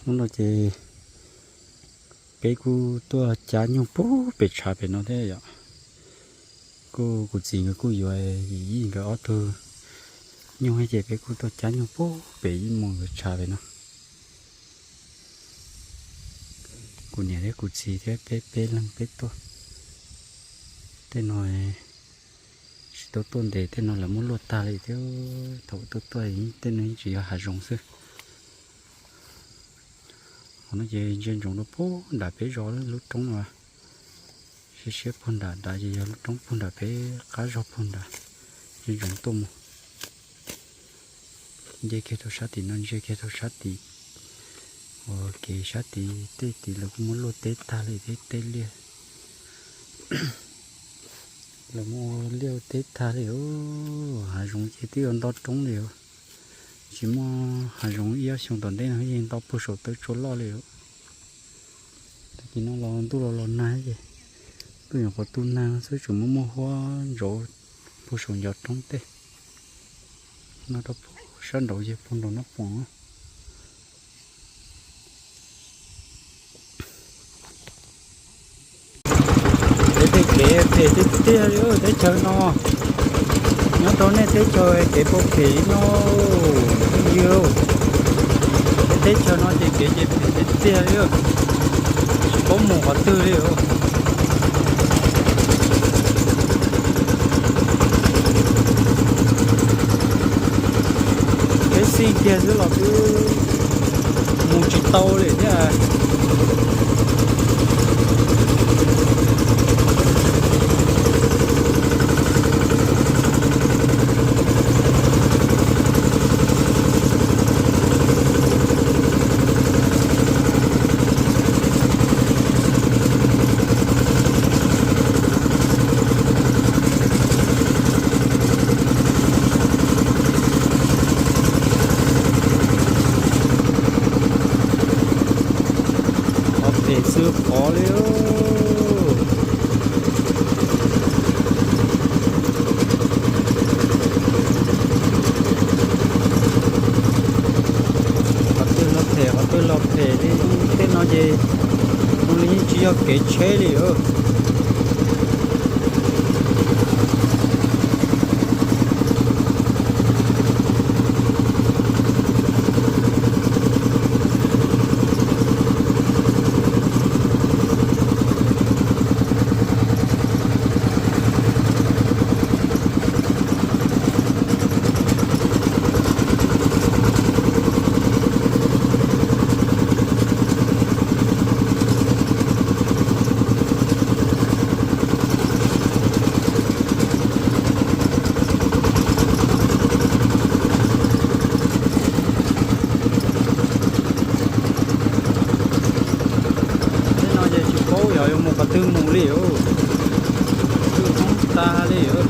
Hnub no ces peb kuj tuaj cab nyuj puag pem tshav pem no thiab yom. Kuj kuv txiv nkawd kuj yuav yim yij nkawd ob tug nyuj thiab ces peb kuj tuaj cab nyuj puag pem ib mus nkawd tshav pem no. Kuv niam thiab kuv txiv thiab peb peb leeg peb tuaj. Tej no tsis tau tuaj ntev, tej no lawv muab luaj tag li thiab. Thaum tuaj tuaj tej no yeej tsis yog hav zoov xwb. Qhov no ces ntsia ntsoov rau puag nram peb zos lub roob no. Siab siab puag nram nrad ces yog lub roob puag nram peb qab zos puag nrad. Ntsia ntsoov tuaj mus. Nce kiag rau sab tim no, ntsia kiag rau sab tim, ua kev sab tid, tej tid lawv kuj muab luaj teb tag li thiab, tej liaj lawv muab ua liaj ua teb tag li os. Hav zoov ces twb yuav nto roob li os. Tsis muaj hav zoov ib ob xyoo tom ntej no yeej nto puag saum taw tsua loj li os. Tag kis no los ntuj los los nag ces tuaj nyuam qhuav tu nag xwb, tseem muaj muaj huab ntsauv puag saum ncov roob tej. No rau puag sab nraud ces puag nraud no pom. Peb tej kev phem tiag tiag li teb chaws no. Nyob rau nej teb chaws kev puas phem li no, phooj ywg. Peb teb chaws no ces kev ces phem tiag tiag li, tsis paub mus qhov twg li os. Peb xij kiag xwb los twb mus tsis tau li thiab. Qhov phem xwb qhov li. Qhov twg los phem, qhov twg los phem li. Tej no ces zoo li yeej tsis yog kev tsheb li os. Tej no ces tsis paub yog yuav mus qhov twg mus li os. Tsuj hoob tag li os.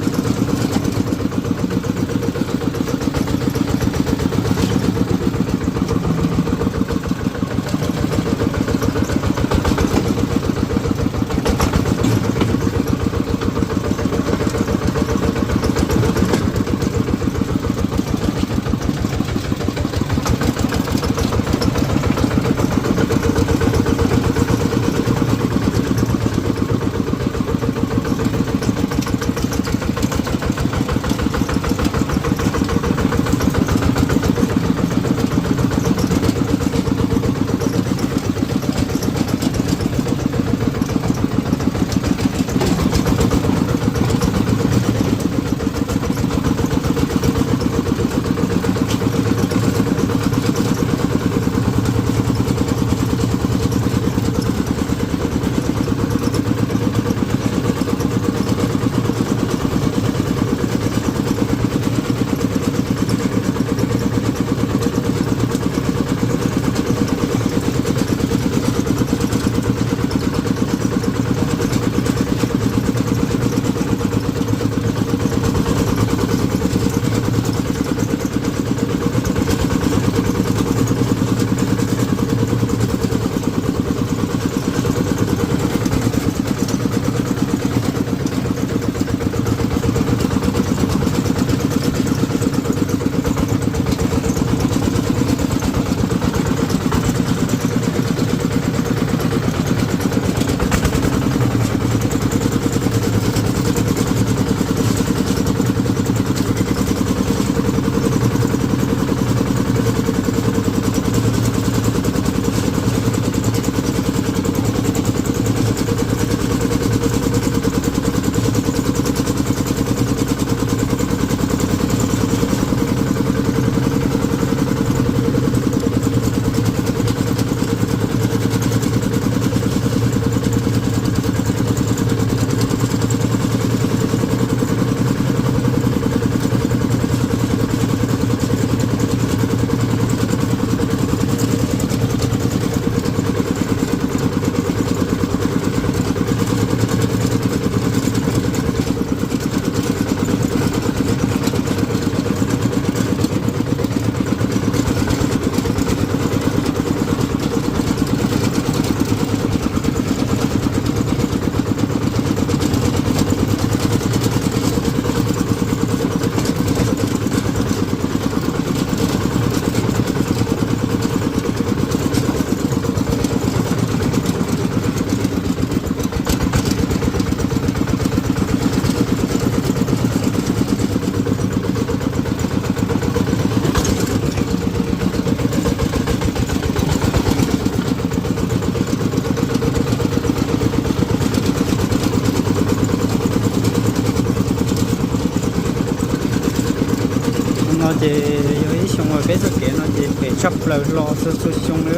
No ces yog ib xyoo uas peb txoj kev no ces phem tshaj plaws hlo txhua txhua xyoo li.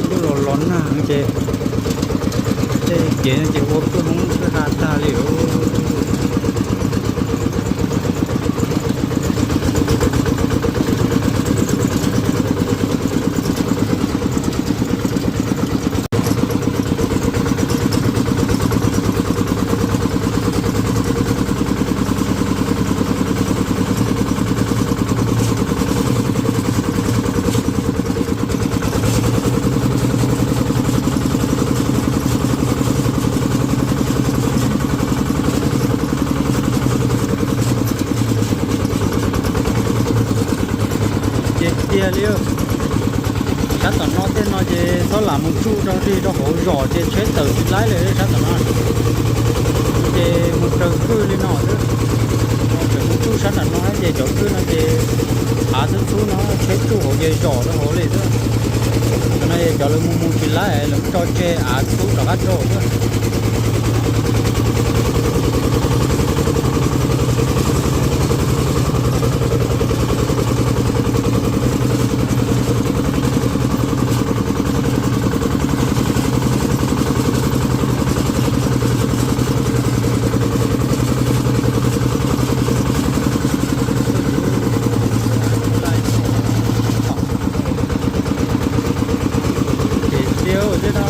Ntuj los los nag ces tej kev no ces ua kwj hoob kwj ha tag li. Ces tiag li, sab tom no tej no ces txhob lam mus tsuj rau rig rau hauv zos ces tsheb tawm tsis laib li sab tom no. Ces mus raws kwj li no xwb. Tseem mus tsuj sab nram no ces cov kwj no ces av txhub txhub no tsheb tsuj hauv ces zom rau hauv li xwb. Cov no cov lawv mus mus tsis laib lawv tso tseg av txhub rov qab rau xwb. Ces tiag tej no.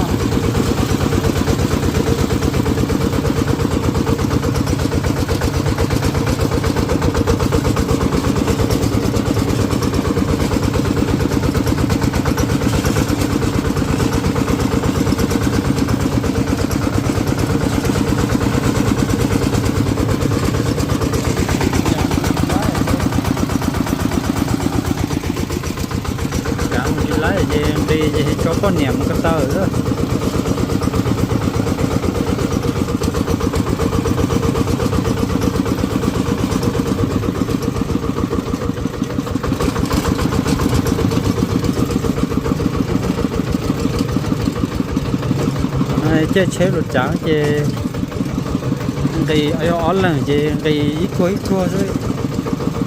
Kav mus tsis laib ces nqis ces tso poj niam mus ko taw xwb. Caij tsheb luas cav ces nqis yog ob leeg ces nqis ib kuag ib kuag xwb.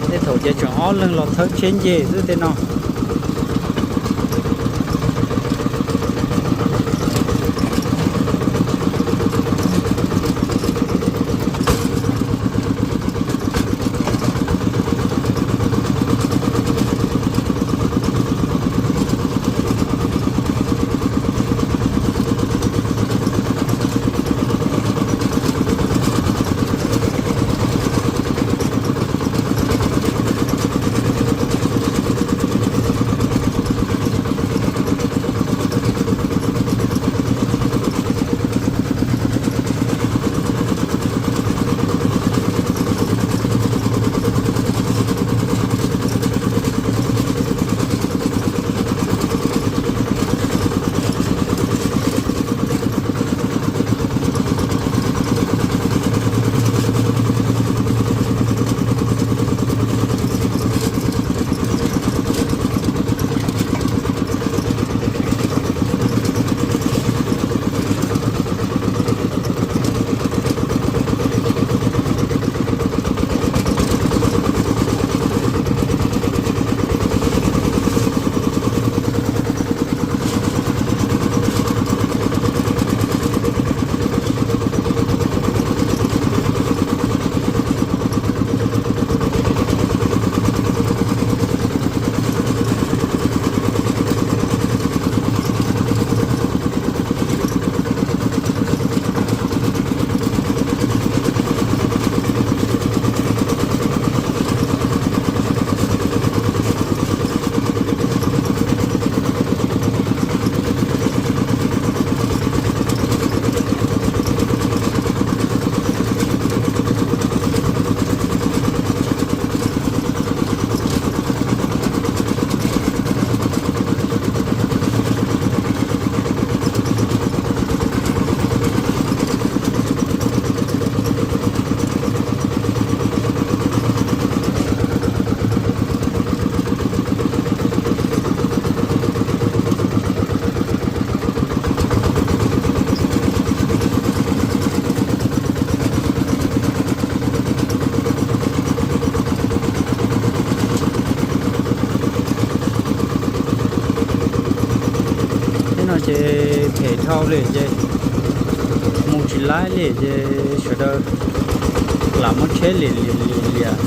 Tej thaum ces tseem ob leeg los thawb tsheb nce xwb tej no. Ces dhau li ces mus tsis laib li ces sawv daws lam muab tsheb liam liam liam liam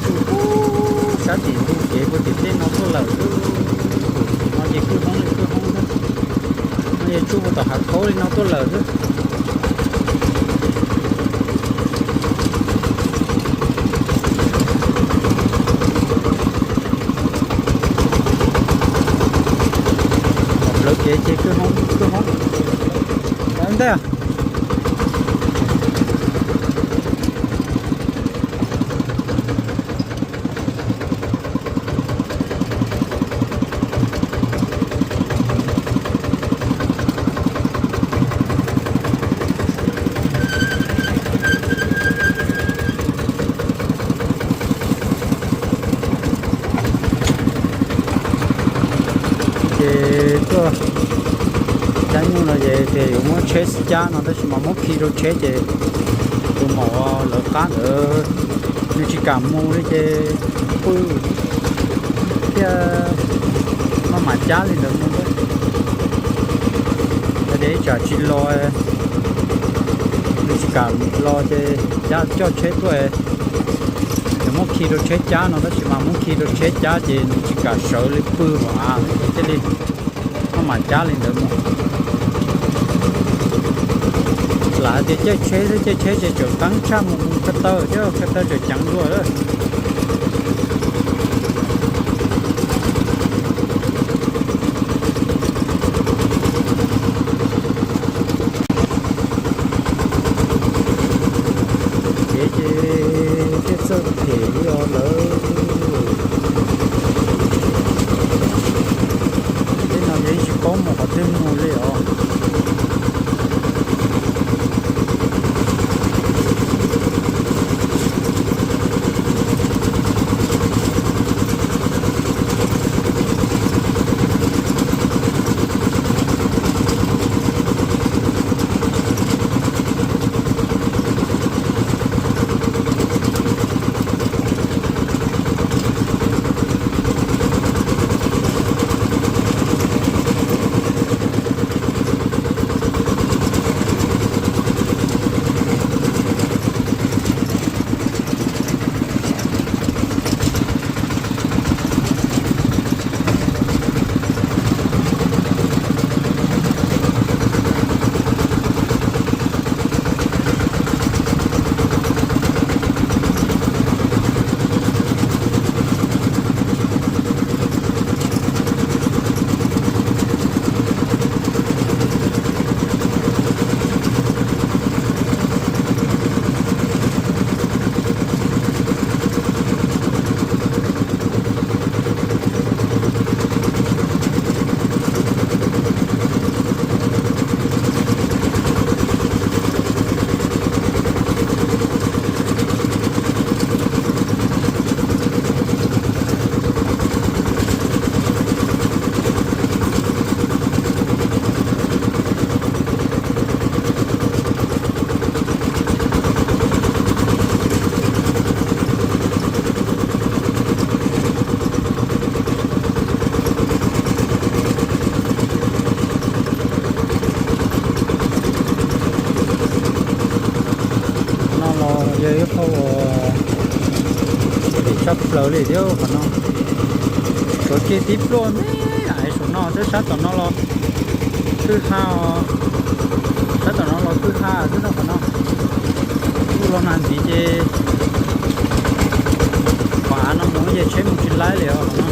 tsuj pub sab tim ntug kev puag tim tej no tuaj lawm xwb. No ces kwj hoob li kwj hoob xwb, no ces tsuj puag tom hav khaub li no tuaj lawm xwb. Plawv kev ces kwj hoob kwj hoob ntej. Ces tuaj cab nyuj no ces tias yuav muab tsheb xib cab no tab sis mas muab khi rau tsheb ces tus maum lawv qab ntawd nws tsis kam mus li ces pw thiab maj mam cab li ntawd mus. Hais tias ib tsam tsis los, nws tsis kam los ces cab coj tsheb tuaj, yuav muab khi rau tsheb cab no tab sis mas muab khi rau tsheb cab ces nws tsis kam sawv li pw hauv av ces thiaj li maj mam cab li ntawd mus. Lam hais tias caij tsheb xwb, caij tsheb ces tseem qeeb tshaj mus mus ko taw thiab ko taw tseem ceev dua lawm. Kev ces thiaj txawj phem li os lawm. Tej no yog yeej tsis paub mus qhov twg mus li os. No los yog ib qho uas tshaj plaws li thiab qhov no. Suav kiag tib pluaj me, saum no twb sab tom no los kwj ha, sab tom no los kwj ha xwb no qhov no. Kuj los nag ntxiv ces qhov av no mus ces tsheb mus tsis laib li os qhov no.